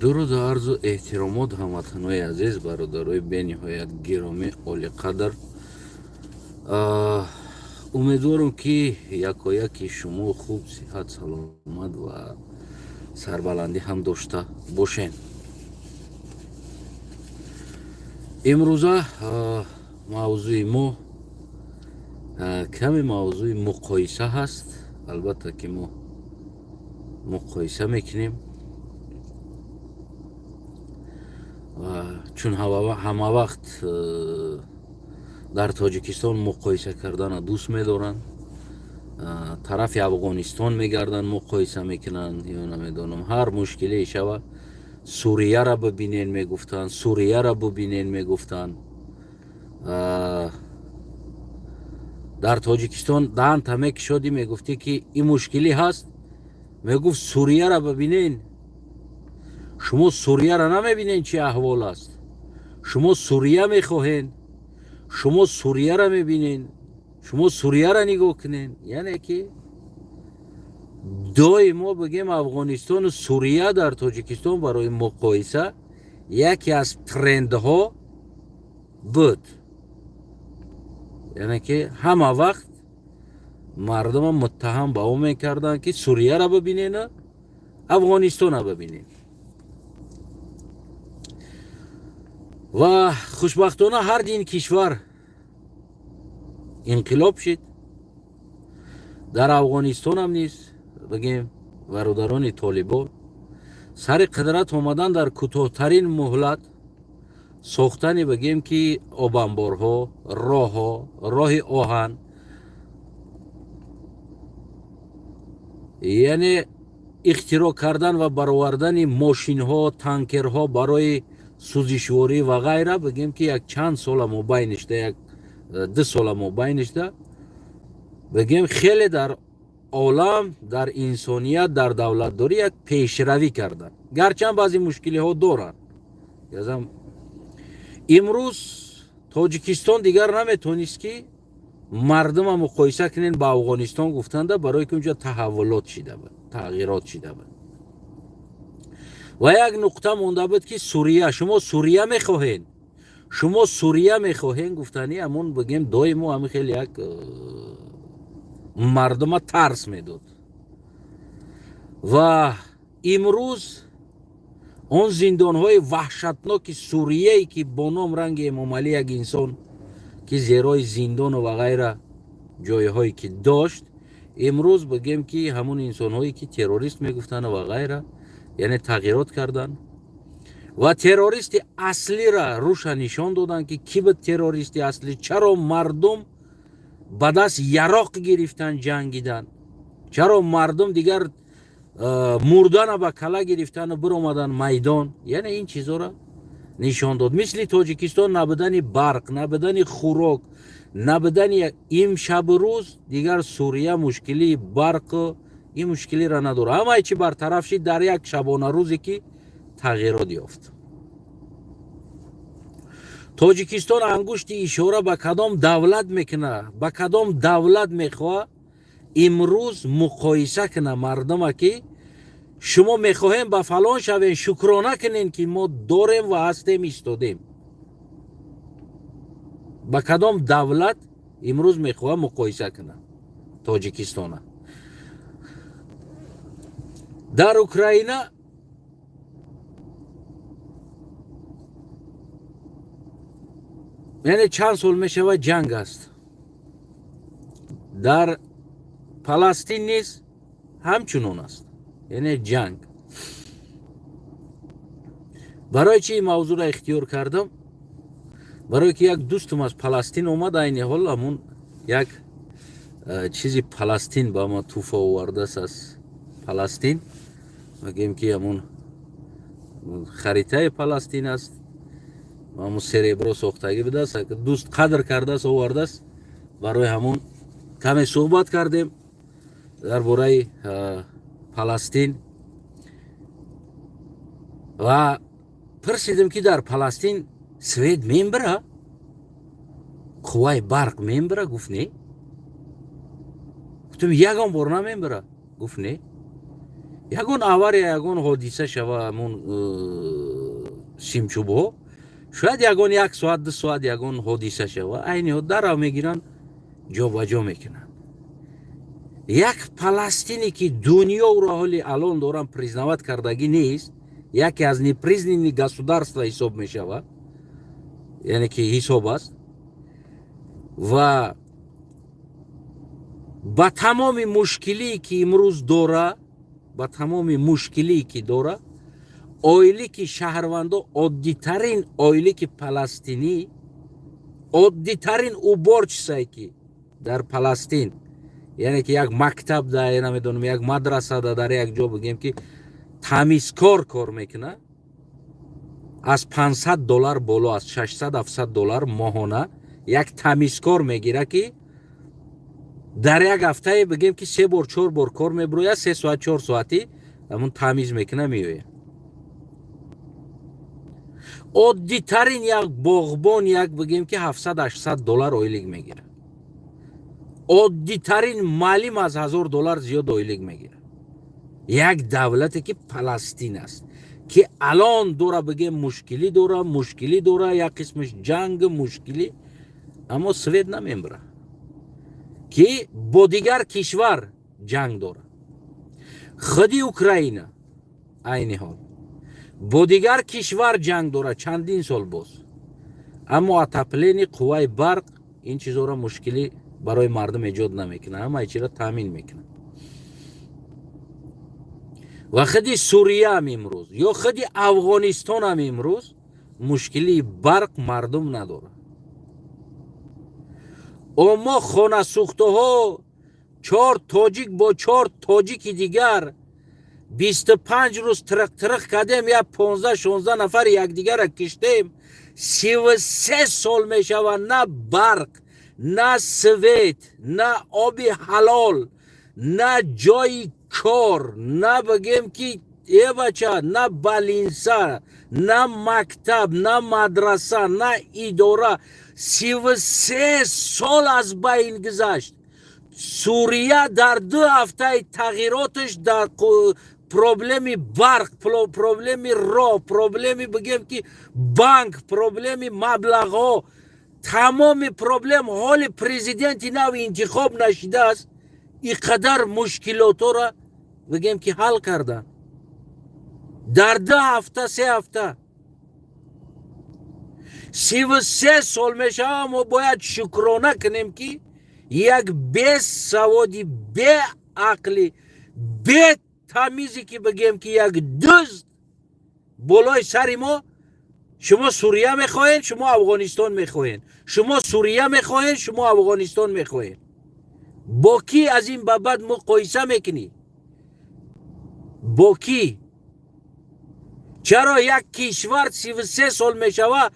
Дуруду арзу эҳтиромот, ҳамватанои азиз, бародарои бениҳоят гиромӣ, олиқадр. Умедворам, ки якояки шумо хуб, сиҳат, саломат ва сарбаландӣ ҳам дошта бошед. Имрӯза мавзӯи мо каме мавзӯи муқоиса ҳаст. Албатта, ки мо муқоиса мекунем, чун ҳама вақт дар Тоҷикистон муқоиса кардана дӯст медоранд. Тарафи Афғонистон мегарданд, муқоиса мекунанд, ё намедонам, ҳар мушкиле шава, Сурияра бибинен мегуфтанд, Сурияра бибинен мегуфтанд. Дар Тоҷикистон даҳанта мекишодӣ, мегуфтӣ, ки ин мушкилӣ ҳаст, мегуфт: «Сурияра бибинен, шумо Сурияра намебинен, чӣ аҳвол аст, шумо Сурия мехоҳен, шумо Сурияра мебинен, шумо Сурияра нигоҳ кунен». Яъне ки доимо бигем, Афғонистону Сурия дар Тоҷикистон барои муқоиса яке аз трендҳо буд. Яъне ки ҳама вақт мардума муттаҳам ба ӯ мекарданд, ки Сурияра бибинена, Афғонистона бибинен. Ва хушбахтона ҳар ин кишвар инқилоб шид. Дар Афғонистонам низ, бигем, бародарони толибон сари қудрат омадан, дар кӯтоҳтарин муҳлат сохтани, бигем, ки обанборҳо, роҳҳо, роҳи оҳан, яъне ихтироъ кардан ва баровардани мошинҳо, танкерҳо барои сӯзишворӣ ва ғайра, бигем, ки як чанд сола мобайнишда, як ду сола мобайнишда, бигем, хеле дар олам, дар инсоният, дар давлатдорӣ як пешравӣ карданд, гарчанд баъзе мушкилиҳо доранд. Имрӯз Тоҷикистон дигар наметонист, ки мардума муқоиса кунен ба Афғонистон гуфтанда, барое ки унҷо таҳаввулот шида буд, тағйирот шида буд. Ва як нуқта монда буд, ки Сурия, шумо Сурия мехоҳен, шумо Сурия мехоҳен гуфтани ҳамон, бигем, доимо ҳамин хеле як мардума тарс медод. Ва имрӯз он зиндонҳои ваҳшатноки Сурияе, ки бо ном ранги Эмомалӣ, як инсон, ки зерои зиндону ва ғайра ҷойҳое ки дошт, имрӯз, бигем, ки ҳамун инсонҳое ки террорист мегуфтанд ва ғайра, яъне тағйирот карданд ва террористи аслира руша нишон доданд, ки кӣ буд террористи аслӣ, чаро мардум ба даст яроқ гирифтан ҷангиданд, чаро мардум дигар мурдана ба кала гирифтану биромадан майдон. Яъне ин чизоро нишон дод. Мисли Тоҷикистон набудани барқ, набудани хӯрок, набудани имшабу рӯз, дигар Сурия мушкилии барқу ин мушкилиро надорад. Ҳамаи чи бартараф шид дар як шабонарӯзе, ки тағйирот ёфт. Тоҷикистон ангушти ишора ба кадом давлат мекуна, ба кадом давлат мехоҳа имрӯз муқоиса куна мардума, ки шумо мехоҳем ба фалон шавем, шукрона кунем, ки мо дорем ва ҳастем, истодем. Ба кадом давлат имрӯз мехоҳа муқоиса куна Тоҷикистона? Дар Украина яъне чанд сол мешавад, ҷанг аст. Дар Паластин низ ҳамчунон аст, яъне ҷанг. Барои чи ин мавзӯъро ихтиёр кардам? Барое ки як дӯстум аз Паластин омад, айни ҳол ҳамун як чизи Паластин ба ма туфа овардааст аз Паластин. Мегӯем, ки ҳамун харитаи Паластин аст, ҳамун серебро сохтагӣ будааст, дӯст қадр кардааст, овардааст. Барои ҳамун каме суҳбат кардем дар бораи Паластин ва пурсидем, ки дар Паластин свет мебира, қувваи барқ мебира? Гуфт: «Не». Гуфтам: «Ягон бор намебира?» Гуфт: «Не». Ягон авария, ягон ҳодиса шава, ҳамун симчӯбҳо шояд ягон як соат, 2 соат ягон ҳодиса шава, айни ҳол дарав мегиранд, ҷобаҷо мекунанд. Як Паластине, ки дунё ӯро ҳоли алон дорам признавать кардагӣ нест, яке аз непризнанный государства ҳисоб мешавад, яъне ки ҳисоб аст, ва ба тамоми мушкилие, ки имрӯз дора, ба тамоми мушкилие, ки дора, ойлики шаҳрвандо, оддитарин ойлики паластинӣ, оддитарин уборщица е, ки дар Паластин, яъне ки як мактаб да, намедонам, як мадраса да, дар як ҷо, бигем ки, тамизкор кор мекунад, аз 500 доллар боло, аз 600-700 доллар моҳона як тамизкор мегирад, ки дар як ҳафтае, бигем ки, се бор, чор бор кор мебирояд, 3 соат, 4 соатӣ ҳамун тамиз мекуна, меояд. Оддитарин як боғбон, як, бигем ки, 700-800 доллар ойлик мегирад. Оддитарин маълим аз 1000 доллар зиёд ойлик мегирад. Як давлате, ки Паластин аст, ки алон дора, бигем, мушкилӣ дора, як қисмаш ҷанг, мушкилӣ, аммо свет намебара, ки бо дигар кишвар ҷанг дорад. Худи Украина айни ҳол бо дигар кишвар ҷанг дорад чандин сол боз, аммо отопление, қувваи барқ, ин чизоро мушкилӣ барои мардум эҷод намекунад, ҳамаи чиро таъмин мекунад. Ва худи Сурияам имрӯз ё худи Афғонистонам имрӯз мушкилии барқ мардум надорад. Мо хонасӯхтаҳо, чор тоҷик бо чор тоҷики дигар 25 рӯз тириқ-тириқ кардем, як 15-16 нафар якдигарра киштем. 33 сол мешавад, на барқ, на свет, на оби ҳалол, на ҷои кор, на, бигем ки, э бача, на больница, на мактаб, на мадраса, на идора. 33 сол аз байн гузашт. Сурия дар 2 ҳафтаи тағйироташ дар проблеми барқ, проблеми роҳ, проблеми, бигем ки, банк, проблеми маблағҳо, тамоми проблем, ҳоли президенти нав интихоб нашидааст, ин қадар мушкилотҳоро, бигем ки, ҳал карданд дар 2 ҳафта, 3 ҳафта. 33 сол мешава, мо бояд шукрона кунем, ки як бесаводи, беақли, бетамизе, ки, бигем ки, як дузд болои сари мо. Шумо Сурия мехоҳед, шумо Афғонистон мехоҳед, шумо Сурия мехоҳед, шумо Афғонистон мехоҳед. Бо кӣ аз ин ба баъд муқоиса мекунӣ? Бо кӣ? Чаро як кишвар 33 сол мешава,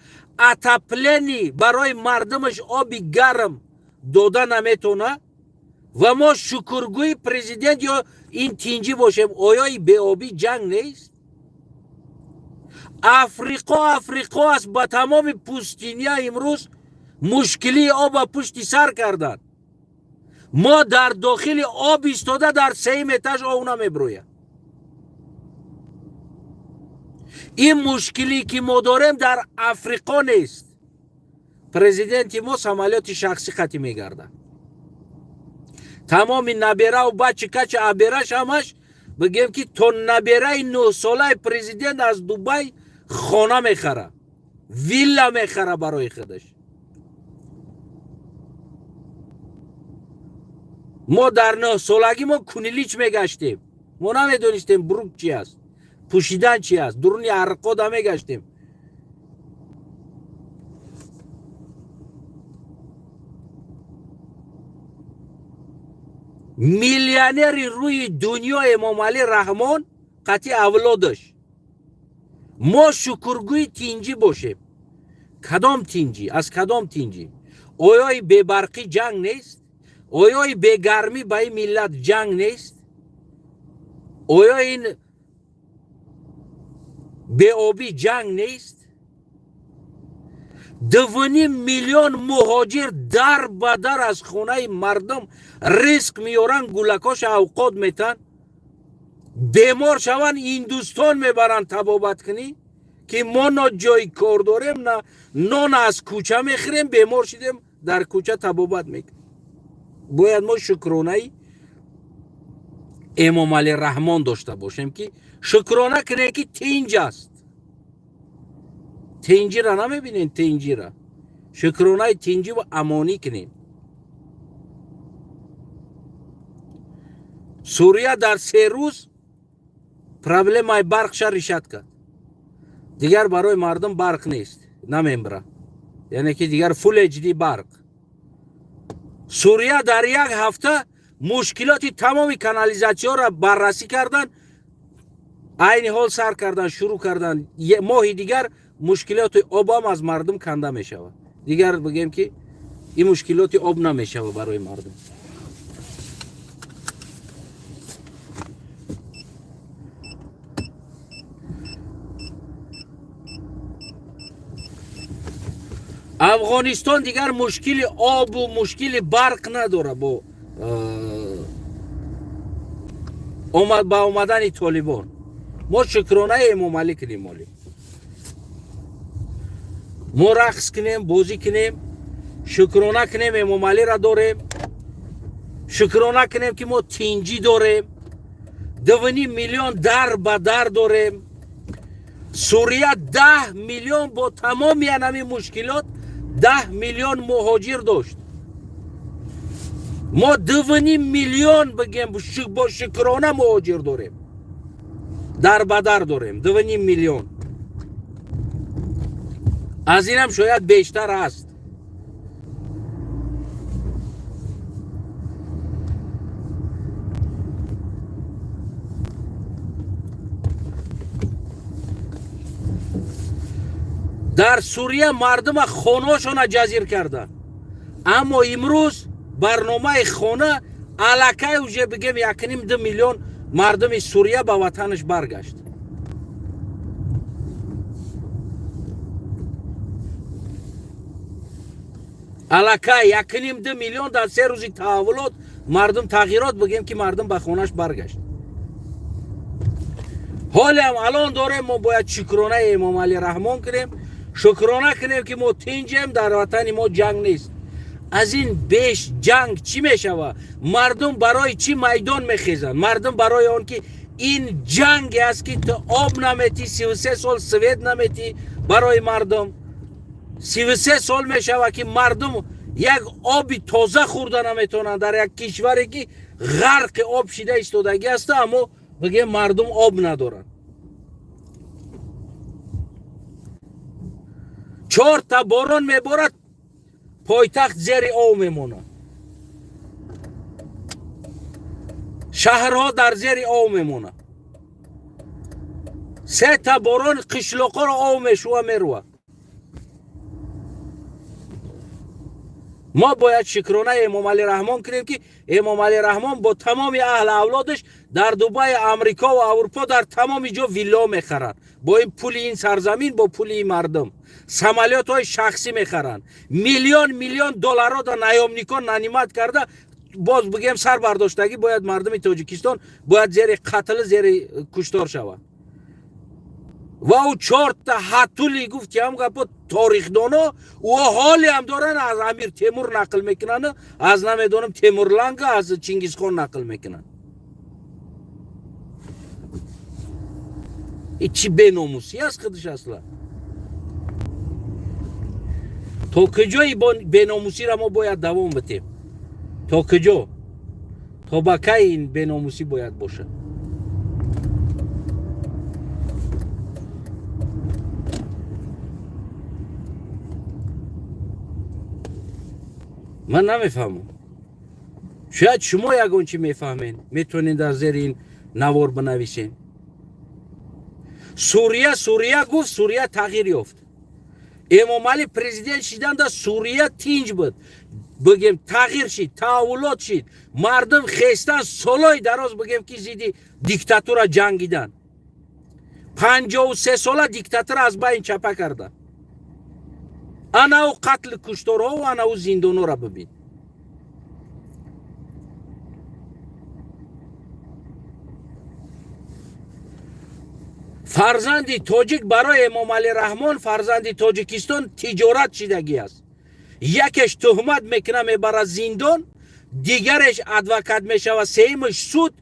отопление барои мардумаш, оби гарм дода наметона, ва мо шукргӯи президент ё ин тинҷӣ бошем? Оёи беобӣ ҷанг нест? Африқо Африқо аст, ба тамоми пустыня имрӯз мушкилии оба пушти сар карданд. Мо дар дохили об истода, дар сеюм этаж об намебирояд. Ин мушкилие, ки мо дорем, дар Африқо нест. Президенти мо самолёти шахсӣ қатӣ мегардад, тамоми набераву бачи кача абераш ҳамаш, бигем ки, то набераи 9-солаи президент аз Дубай хона мехара, вилла мехара барои худаш. Мо дар 9-солагӣ мо кунилич мегаштем, мо намедонистем брюк чи аст, пӯшидан чи аст, дуруни арқода мегаштем. Миллионери рӯи дунё Эмомалӣ Раҳмон қатъи авлодаш. Мо шукргӯи тинҷӣ бошем. Кадом тинҷӣ? Аз кадом тинҷӣ? Оёи бебарқӣ ҷанг нест? Оёи бегармӣ ба ин миллат ҷанг нест? Оё ин беобӣ ҷанг нест? 2,5 миллион муҳоҷир дар ба дар аз хонаи мардум ризқ меёранд, гулакоша авқот метан. Бемор шаванд, Ҳиндустон мебаранд табобат кунӣ, ки мо но ҷои кор дорем, на нон аз кӯча мехӯрем, бемор шидем, дар кӯча табобат мекунем. Бояд мо шукронаи Эмомалӣ Раҳмон дошта бошем, ки шукрона кунем, ки тинҷ аст. Тинҷира намебинем, тинҷира. Шукронаи тинҷӣ ва амонӣ кунем. Сурия дар 3 рӯз проблемаи барқша решать кард. Дигар барои мардум барқ нест, намембара. Яъне ки дигар Full HD барқ. Сурия дар як ҳафта мушкилоти тамоми канализатсияро баррасӣ кардан, айни ҳол сар кардан, шурӯъ кардан. Моҳи дигар мушкилоти обам аз мардум канда мешавад. Дигар бигем ки ин мушкилоти об намешавад барои мардум. Афғонистон дигар мушкили обу мушкили барқ надорад бо ба омадани Толибон. Мо шукронаи Эмомалӣ кунем, оли. Мо рақс кунем, бозӣ кунем, шукрона кунем, Эмомалиро дорем, шукрона кунем, ки мо тинҷӣ дорем, 2,5 миллион дар ба дар дорем. Сурия 10 миллион бо тамоми анами мушкилот 10 миллион муҳоҷир дошт. Мо 2,5 миллион бигем бо шукрона муҳоҷир дорем, дар ба дар дорем 2,5 миллион. Аз инам шояд бештар аст. Дар Сурия мардума хонаҳошона ҷазир карданд, аммо имрӯз барномаи хона аллакай уже бигем 1,5-2 миллион мардуми Сурия ба ватанаш баргашт. Аллакай 1,5-2 миллион дар 3 рӯзи таҳаввулот мардум тағйирот бигем ки мардум ба хонаш баргашт. Ҳолиам алон дорем, мо бояд шукронаи Эмомалӣ Раҳмон кунем, шукрона кунем, ки мо тинҷем, дар ватани мо ҷанг нест. Аз ин беш ҷанг чӣ мешавад? Мардум барои чӣ майдон мехезанд? Мардум барои он ки ин ҷанге аст, ки ту об наметӣ, 33 сол свет наметӣ барои мардум. 33 сол мешавад, ки мардум як оби тоза хӯрда наметавонанд дар як кишваре, ки ғарқи об шида истодагӣ аст, аммо бигем мардум об надоранд. 4 та борон меборад, пойтахт зери об мемонад, шаҳрҳо дар зери об мемонад. 3 та борон қишлоқҳоро об мешува мерувад. Мо бояд шукронаи Эмомалӣ Раҳмон кунем, ки Эмомалӣ Раҳмон бо тамоми аҳли авлодаш дар Дубай, Амрико ва Аврупо дар тамоми ҷо вилло мехаранд бо ин пули ин сарзамин, бо пули ин мардум самолётҳои шахсӣ мехаранд, миллион миллион долларро дар наёмникон нанимать карда, боз бигем сар бардоштагӣ. Бояд мардуми Тоҷикистон бояд зери қатл, зери куштор шавад. Ва ӯ 4 та ҳатули гуфти ҳам гапо торихдоно ӯ ҳолиам доранд, аз Амир Темур нақл мекунанд, аз намедонам Темурланга, аз Чингизхон нақл мекунанд. И чӣ беномусӣ аст худаш асла? То куҷои беномусиро мо бояд давом битем? То куҷо, то ба кай ин беномусӣ бояд бошад? Ман намефаҳмам. Шояд шумо ягон чӣ мефаҳмед, метавонед дар зери ин навор бинависед. Сурия, Сурия гуфт, Сурия тағйир ёфт. Эмомалӣ президент шиданда Сурия тинҷ буд, бигем тағйир шид, таҳаввулот шид. Мардум хестан, солҳои дароз бигем ки зидди диктатура ҷангидан, 53 сола диктатура аз байн чапа карда. Ана ӯ қатли кушторҳо, ана ӯ зиндонҳоро бибин. Фарзанди тоҷик барои Эмомалӣ Раҳмон фарзанди Тоҷикистон тиҷорат шидагӣ аст. Якеш туҳмат мекуна, мебарад зиндон, дигареш адвокат мешавад, сеюмаш суд,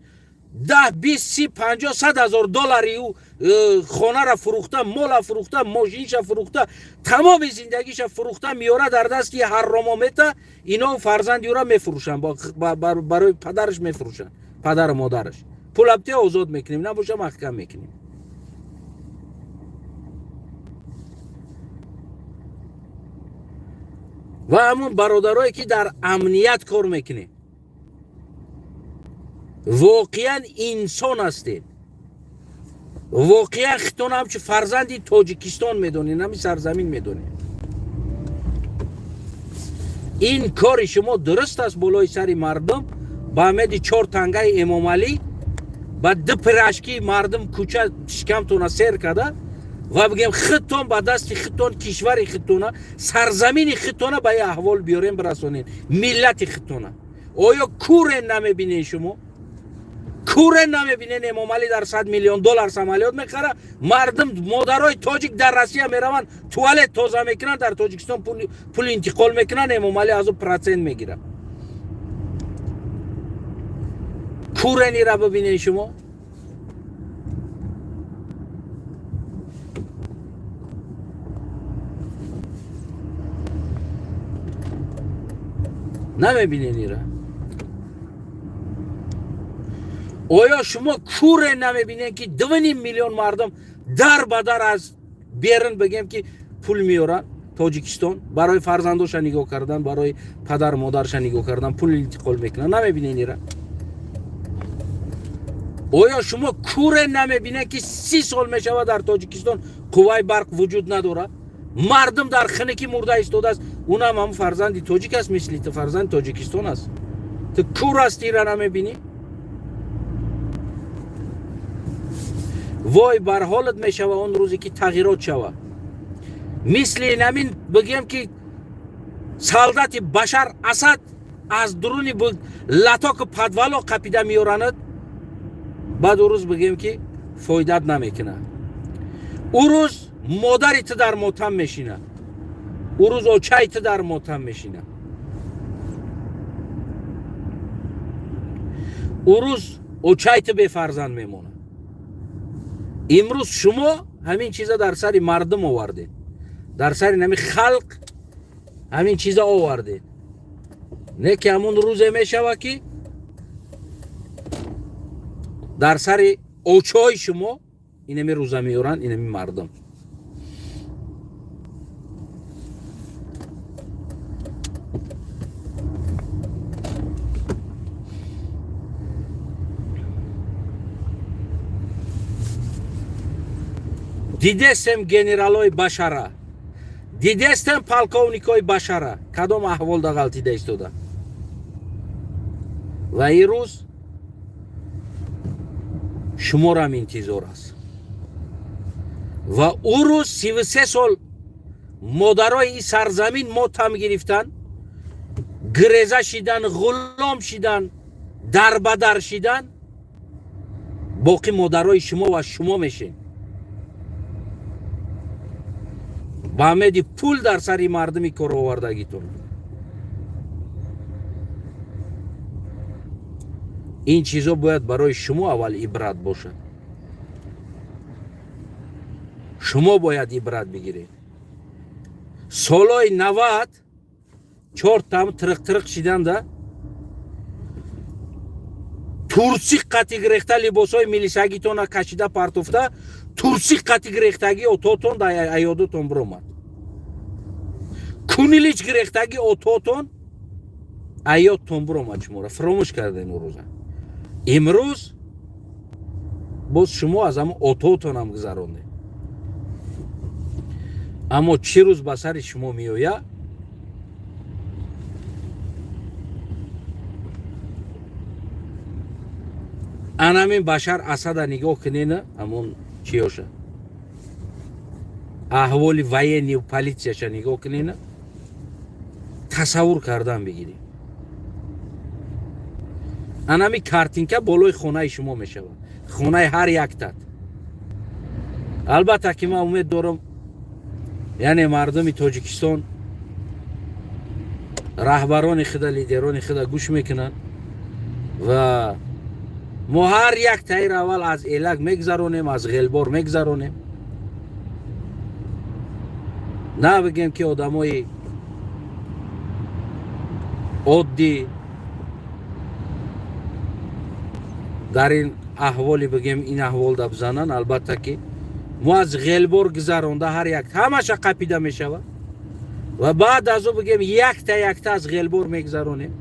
10, 20, 30, 50, 100 ҳазор доллари ӯ хонара фурӯхта, мола фурӯхта, мошиниша фурӯхта, тамоми зиндагиша фурӯхта меёра, дар дасти ҳарромо мета. Ино фарзанди ӯра мефурӯшанд, барои падараш мефурӯшанд, падару модараш. Пулабте озод мекунем, набоша маҳкам мекунем. Ва ҳамон бародарое ки дар амният кор мекунед, воқеан инсон ҳастед, воқеан хитон ҳамчун фарзанди Тоҷикистон медонед, ҳамин сарзамин медонед. Ин кори шумо дуруст аст? Болои сари мардум ба амеди чор тангаи Эмомалӣ, ба ду пирашки мардум кӯча шикамтона сер карда ва бигем, худтон ба дасти худтон кишвари худтона, сарзамини худтона ба ин аҳвол биёрем, бирасонед миллати худтона. Оё курен намебинед? Шумо курен намебинед? Эмомалӣ дар 100 миллион доллар самолёт мехара, мардум, модарои тоҷик дар Россия мераванд, туалет тоза мекунанд, дар Тоҷикистон пул интиқол мекунанд, Эмомалӣ аз ӯ процент мегирад. Куренира бибинед шумо. Намебинед ира? Оё шумо куре намебинед, ки 2,5 миллион мардум дар ба дар аз берун, бигем, ки пул меёранд Тоҷикистон, барои фарзандоша нигоҳ кардан, барои падару модарша нигоҳ кардан пул интиқол мекунанд? Намебинед ира? Оё шумо куре намебинед, ки 30 сол мешавад дар Тоҷикистон қувваи барқ вуҷуд надорад, мардум дар хунукӣ мурда истодааст? Унам ҳам фарзанди тоҷик аст, мисли ту фарзанди Тоҷикистон аст. Ту кур ҳасти, ира намебинӣ? Вой бар ҳолат мешава он рӯзе ки тағйирот шава. Мисли намин, бигем, ки солдати Башар Асад аз дуруни латоку подвало қапида меёранад, баъд ӯ рӯз, бигем, ки фоидат намекунад. Ӯ рӯз модари ту дар мотам мешинад, ӯ рӯз очаи ту дар мотам мешинад, ӯ рӯз очаи ту бефарзанд мемонад. Имрӯз шумо ҳамин чиза дар сари мардум овардед, дар сари нами халқ ҳамин чиза овардед. Не ки ҳамун рӯзе мешава, ки дар сари очои шумо инами рӯза меёранд инами мардум. Дидестем генералои Башара, дидестем полковникои Башара, кадом аҳволда ғалтида истода. Ва ин рӯз шуморам интизор аст. Ва ӯ рӯз 33 сол модарои ин сарзамин мотам гирифтанд, гиреза шидан, ғулом шидан, дарбадар шидан, боқӣ модарои шумо ва шумо мешен. Ба амеди пул дар сари мардуми коровардагитон ин чизо бояд барои шумо аввал ибрат бошад. Шумо бояд ибрат бигиред. Солҳои 90 чортам тириқ-тириқ шиданда, турсиқ қати гирехта, либосҳои милисагитона кашида партофта, турсиқ қати гирехтагӣ ототон да аёдотон биромад, кунилич гирехтагӣ ототон аёдтон биромад. Шуморо фуромӯш кардем ӯ рӯза. Имрӯз боз шумо аз ҳамон ототонам гузарондем. Аммо чӣ рӯз ба сари шумо меояд? Анамин Башар Асада нигоҳ кунена, ҳамон чиёша, аҳволи военный полицияша нигоҳ кунена, тасаввур кардан бигирем. Анами картинка болои хонаи шумо мешавад, хонаи ҳар яктат. Албатта, ки ман умед дорам, яъне мардуми Тоҷикистон раҳбарони худа, лидерони худа гӯш мекунанд ва мо ҳар як таир аввал аз элак мегзаронем, аз ғелбор мегзаронем. На бигем, ки одамои оддӣ дар ин аҳволи, бигем, ин аҳволда бизананд. Албатта, ки мо аз ғелбор гузаронда, ҳар як ҳамаша қапида мешавад ва баъд аз ӯ, бигем, якта якта аз ғелбор мегузаронем.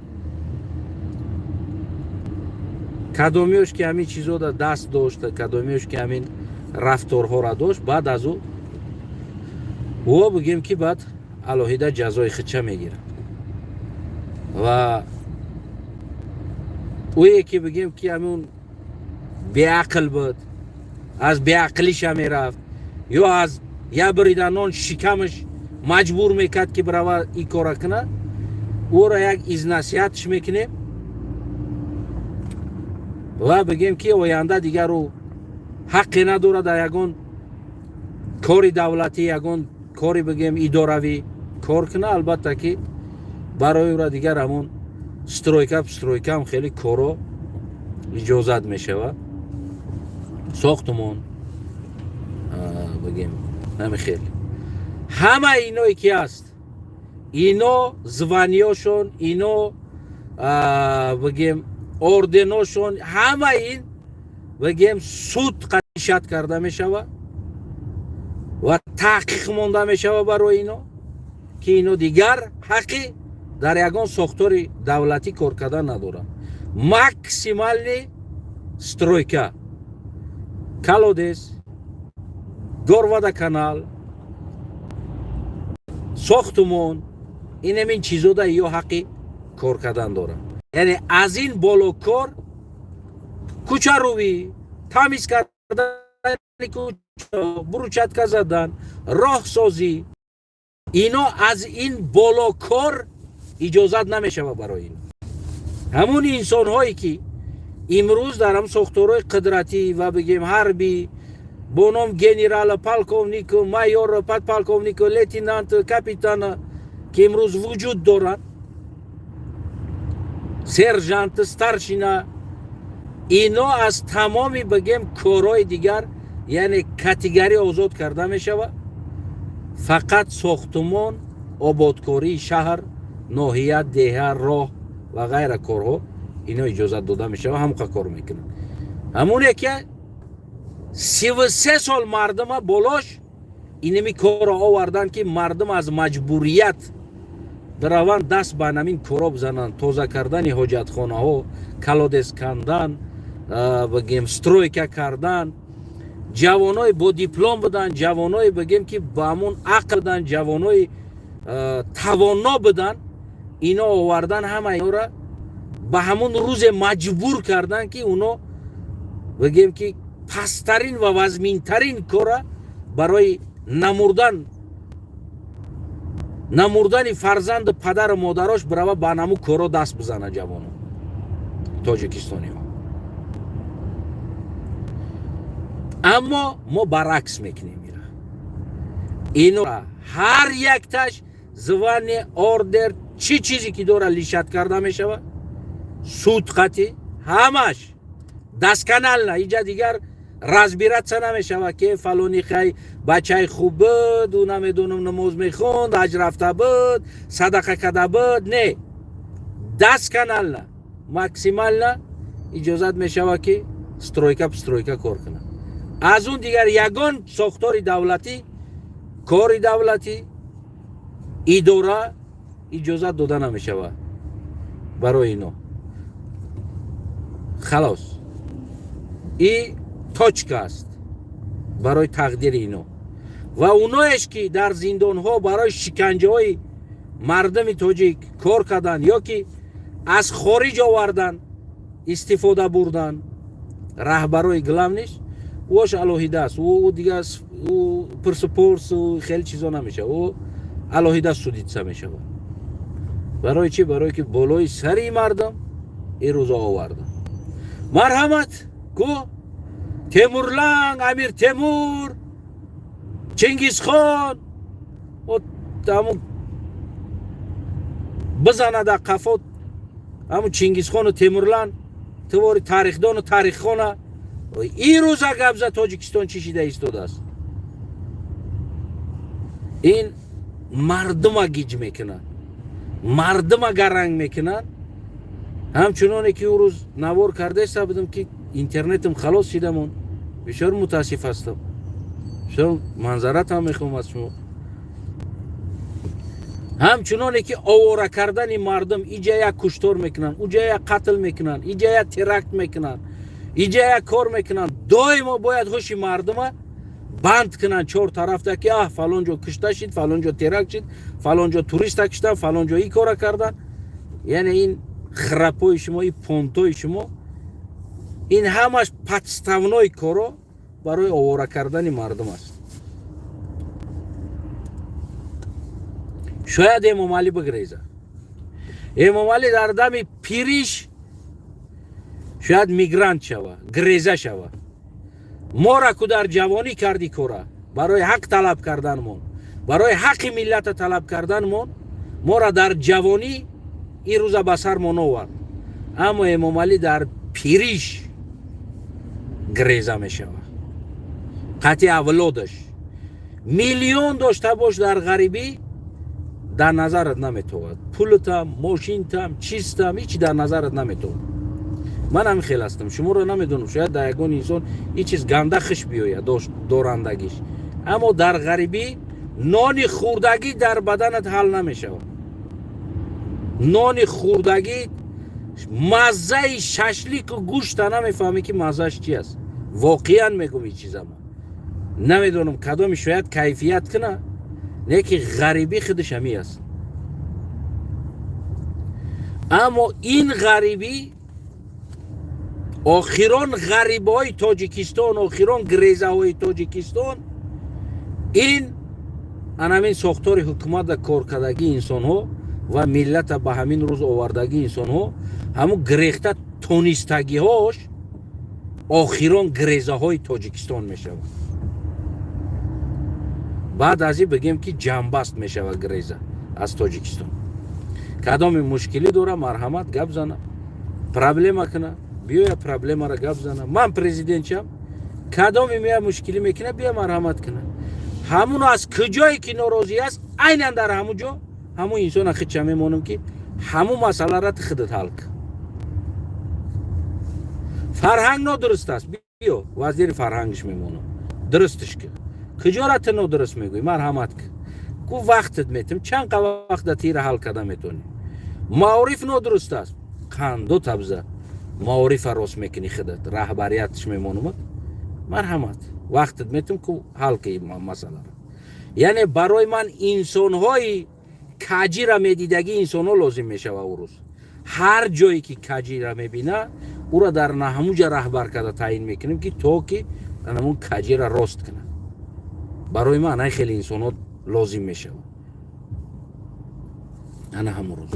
Кадомиёш ки ҳамин чизода даст дошт, кадомиёш ки ҳамин рафторҳоро дошт, баъд аз ӯ ӯ, бигем, ки баъд алоҳида ҷазои худша мегирад. Ва ӯе ки, бигем, ки ҳамун беақл буд, аз беақлиша мерафт ё аз як бурида нон шикамаш маҷбур мекард, ки бирава ин кора кунад, ӯро як изнасиҳатш мекунем ва, бигем, ки оянда дигар ӯ ҳаққе надорад дар ягон кори давлатӣ, ягон кори, бигем, идоравӣ кор кунад. Албатта, ки барои ӯра дигар ҳамон стройка, стройкаам хеле коро иҷозат мешавад, сохтумон, бигем, намихел. Ҳама иное ки ҳаст, ино званиёшон, ино, бигем, орденошон, ҳама ин, бигем, суд қишат карда мешавад ва таҳқиқ монда мешавад барои ино, ки ино дигар ҳаққи дар ягон сохтори давлатӣ кор кардан надоранд. Максимальный стройка, колодец, горводоканал, сохтумон, инамин чизода ё ҳаққи кор кардан доранд. Яъне аз ин боло кор, кӯчарӯвӣ, тамиз кардани кӯча, брусчатка задан, роҳсозӣ, ино аз ин боло кор иҷозат намешавад барои ин. Ҳамун инсонҳое ки имрӯз дар ҳам сохторҳои қудратӣ ва, бигем, ҳарбӣ бо ном генерал, полковнику, майор, подполковнику, лейтенант, капитан, ки имрӯз вуҷуд доранд, сержант, старшина, ино аз тамоми, бигем, корҳои дигар, яъне категория озод карда мешавад. Фақат сохтумон, ободкории шаҳр, ноҳия, деҳа, роҳ ва ғайра корҳо ино иҷозат дода мешавад, ҳамоқа кор мекунанд. Ҳамоне ки 33 сол мардума болош инами корро оварданд, ки мардум аз маҷбурият бираванд, даст ба намин коро бизананд: тоза кардани ҳоҷатхонаҳо, колодец кандан, бигем, стройка кардан. Ҷавонои бо диплом буданд, ҷавоное, бигем, ки ба ҳамун ақл буданд, ҷавонои тавоно буданд. Ино овардан, ҳама инора ба ҳамун рӯзе маҷбур карданд, ки уно, бигем, ки пасттарин ва вазминтарин кора барои намурдани фарзанду падару модарош бирава, ба наму коро даст бизана ҷавоно тоҷикистониҳо. Аммо мо баръакс мекунем ира. Ино ҳар якташ звание, ордер, чӣ чизе ки дора, лишать карда мешавад, суд қатӣ ҳамаш досконально. Иҷа дигар разбираться намешавад, ки фалони хай бачаи хуб буд, ӯ, намедонам, намоз мехонд, ҳаҷ рафта буд, садақа карда буд. Не, досконально, максимально иҷозат мешавад, ки стройка, стройка кор кунад. Аз он дигар ягон сохтори давлатӣ, кори давлатӣ, идора иҷозат дода намешавад барои ино. Халос, и точка аст барои тақдири ино. Ва оноеш ки дар зиндонҳо барои шиканҷаҳои мардуми тоҷик кор карданд ё ки аз хориҷ овардан, истифода бурдан, раҳбарои главный ш ӯш алоҳида аст. Ӯ дигар ӯ пурсу пурсу хеле чизо намешавад, ӯ алоҳида судиться мешавад. Барои чӣ? Барое ки болои сари мардум ин рӯзо овардан. Марҳамат ку, Темурланг, Амир Темур. Чингисхон ҳамун бизана дар қафо, ҳамун Чингисхону Темурлан, тувори тарихдону таъриххона. Ин рӯза гап за, Тоҷикистон чӣ шида истодааст? Ин мардума гиҷ мекунад, мардума гаранг мекунад. Ҳамчуноне ки ӯ рӯз навор кардаиста будам, ки интернетам халос шидамон. Бисёр мутаассиф ҳастам, бисёр манзаратам мехоҳам аз шумо. Ҳамчуноне ки овора кардани мардум, иҷа як куштор мекунанд, уҷа як қатл мекунанд, иҷа як теракт мекунанд, иҷа як кор мекунанд. Доимо бояд ҳуши мардума банд кунанд чор тарафта, ки аҳ, фалон ҷо кушта шид, фалон ҷо теракт шид, фалон ҷо туриста киштанд, фалон ҷо ин кора карданд. Яъне ин храпои шумо, ин понтои шумо, ин ҳамаш подставной коро барои овора кардани мардум аст. Шояд Эмомалӣ бигреза. Эмомалӣ дар дами пириш шояд мигрант шава, греза шава. Мора ку дар ҷавонӣ кардӣ кора барои ҳақ талаб карданмон, барои ҳаққи миллата талаб карданмон, мора дар ҷавонӣ ин рӯза ба сармон овард. Аммо Эмомалӣ дар пириш греза мешавад қатъи авлодаш. Миллион дошта бош, дар ғарибӣ дар назарат наметовад. Пултам, мошинтам, чизтам, ҳичи дар назарат наметовад. Ман ҳамин хел ҳастам, шуморо намедонам. Шояд дар ягон инсон ин чиз ганда хиш биёяд, дорандагиш, аммо дар ғарибӣ нони хӯрдагӣ дар баданат ҳал намешавад. Нони хӯрдагӣ, маззаи шашлику гӯшта намефаҳмӣ, ки маззааш чи аст. Воқеан мегум, ин чизама намедонам, кадоми шояд кайфият куна, не ки ғарибӣ худаш ҳами аст. Аммо ин ғарибӣ, охирон ғарибҳои Тоҷикистон, охирон грезаҳои Тоҷикистон, ин анамин сохтори ҳукуматда коркардагии инсонҳо ва миллата ба ҳамин рӯз овардагии инсонҳо, ҳамун грехта тонистагиҳош охирон грезаҳои Тоҷикистон мешавад. Баъд аз ин бигем, ки ҷамъбаст мешавад греза аз Тоҷикистон. Кадоме мушкилӣ дора, марҳамат, гап зана, проблема куна, биёя, проблемаро гап зана. Ман президентчам, кадоме мея мушкилӣ мекуна, бия, марҳамат куна. Ҳамун аз куҷое ки норозӣ аст, айнан дар ҳамун ҷо ҳамун инсона хича мемонам, ки ҳамун масъаларо ту худат ҳал кун. Фарҳанг нодуруст аст, биё, вазири фарҳангаш мемонам, дурусташ кун. Куҷора ту нодуруст мегӯӣ, марҳамат кун. Ку вақтат метим, чанд қа вақт да тира ҳал карда метавонӣ? Маориф нодуруст аст, қандо табза маорифа рост мекунӣ, худат раҳбариятш мемонумад, марҳамат, вақтат метим, ку ҳал ки масъаларо. Яъне барои ман инсонҳои каҷира медидагӣ инсонҳо лозим мешава. Ӯ рӯз ҳар ҷое ки каҷира мебина, ӯро дар наҳамуҷа раҳбар карда таъин мекунем, ки то ки ҳамун каҷира рост кунад. Барои ман ай хеле инсонҳо лозим мешавад ана ҳамун рӯз.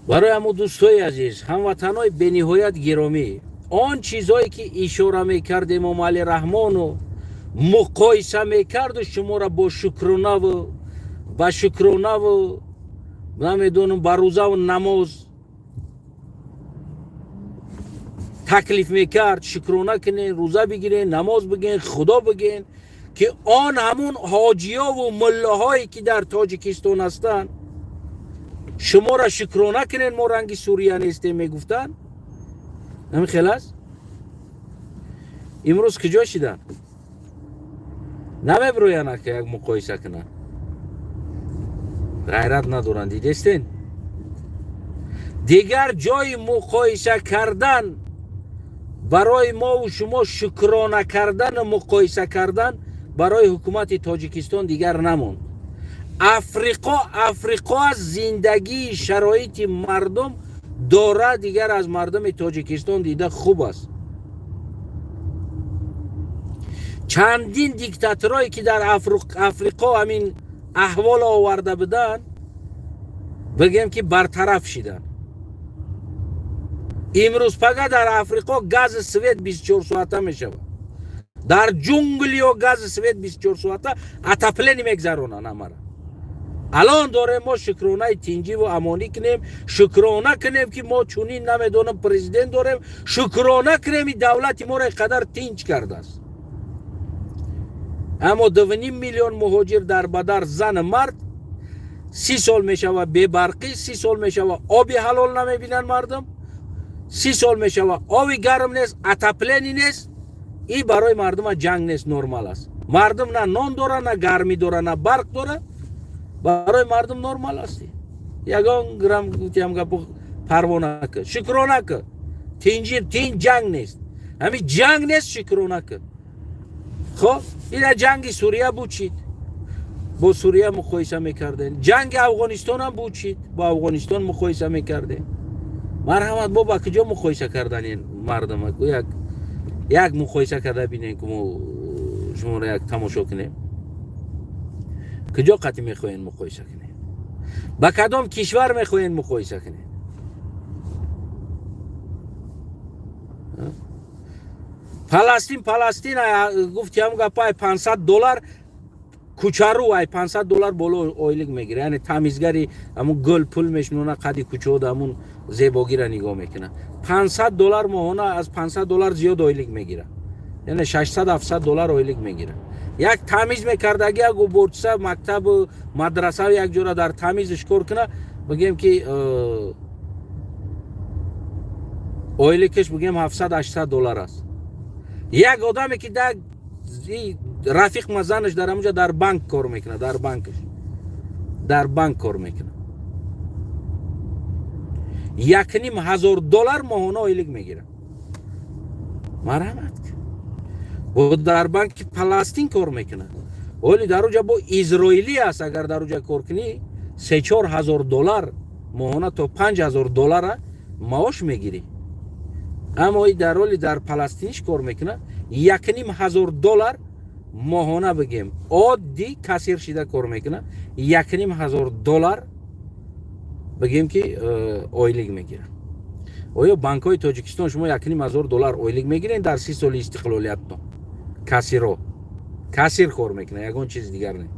Барои ҳамун, дӯстои азиз, ҳамватанҳои бениҳоят гиромӣ, он чизҳое ки ишора мекард Эмомалӣ Раҳмону муқоиса мекарду шуморо бо шукронаву ба шукронаву намедонам, ба рӯзаву намоз таклиф мекард, шукрона кунен, рӯза бигирен, намоз биген, худо биген, ки он ҳамун ҳоҷиёву муллоҳое ки дар Тоҷикистон ҳастанд, шуморо шукрона кунен, мо ранги Сурия нестем, мегуфтанд. Ҳамин хел аст. Имрӯз куҷо шиданд? Намебироянд, ака, як муқоиса кунанд, ғайрат надоранд. Дидестен, дигар ҷои муқоиса кардан барои мову шумо, шукрона кардану муқоиса кардан барои ҳукумати Тоҷикистон дигар намонд. Африқо Африқо аз зиндагии шароити мардум дора, дигар аз мардуми Тоҷикистон дида хуб аст. Чандин диктаторое ки дар Африқо ҳамин аҳвол оварда буданд, бигем, ки бартараф шиданд. Имрӯз пага дар Африқо гази свет 24 соата мешавад. Дар ҷунглиё гази, свет 24 соата, отопление мегзаронанд ҳамара. Алон дорем мо шукронаи тинҷиву амонӣ кунем, шукрона кунем, ки мо чунин, намедонам, президент дорем, шукрона кунем, и давлати моро қадар тинҷ кардааст. Аммо 2,5 миллион муҳоҷир дар бадар, зану мард, 30 сол мешава бебарқӣ, 30 сол мешава оби ҳалол намебинанд мардум, 30 сол мешава оби гарм нест, отопление нест. И барои мардума ҷанг нест, нормал аст. Мардум на нон дора, на гармӣ дора, на барқ дора. Барои мардум нормал аст. Ягон грамм гуфтиам гапу парво накар, шукрона кар. Тинҷи, тинҷ, ҷанг нест, ҳами ҷанг нест, шукрона кар. Хоб, ина ҷанги Сурия бучид, бо Сурия муқоиса мекардем. Ҷанги Афғонистонам бучид, бо Афғонистон муқоиса мекардем. Марҳамат, бо ба куҷо муқоиса кардани мардум? Як як муқоиса карда бинем, ки мо шуморо як тамошо кунем. Куҷо қатъи мехоҳем муқоиса кунем? Ба кадом кишвар мехоҳем муқоиса кунем? Паластин, Паластин, гуфти ҳам гапай, 500 доллар кучару, ай 500 доллар боло ойлик мегира. Яъне тамизгари ҳамун гул пул мешунона, қади кучода ҳамун зебогира нигоҳ мекуна. 500 доллар моҳона, аз 500 доллар зиёд ойлик мегира, яъне 600, 700 доллар ойлик мегира. Як тамиз мекардаги, як уборчиса, мактабу мадраса як ҷора дар тамизш кор куна, бигем ки ойликаш, бигем, 700, 800 доллар аст. Як одаме ки да рафиқ мазанаш дар ҳамунҷа дар банк кор мекунад, дар банкаш, дар банк кор мекунад, 1500 доллар моҳона ойлик мегирад. Марҳамат, бо дар банки Паластин кор мекунад. Оли дар уҷа бо изроилӣ аст. Агар дар уҷа кор кунӣ, 3-4 ҳазор доллар моҳона то 5000 доллара маош мегирӣ. Аммо и дар ҳоли дар Паластиниш кор мекунад, 1500 доллар моҳона, бигем, оддӣ кассир шида кор мекунад, 1500 доллар, бигем ки, ойлик мегирад. Оё банкҳои Тоҷикистон шумо 1500 доллар ойлик мегиред дар 30 соли истиқлолиятто? Кассиро, кассир кор мекунад, ягон чизи дигар не,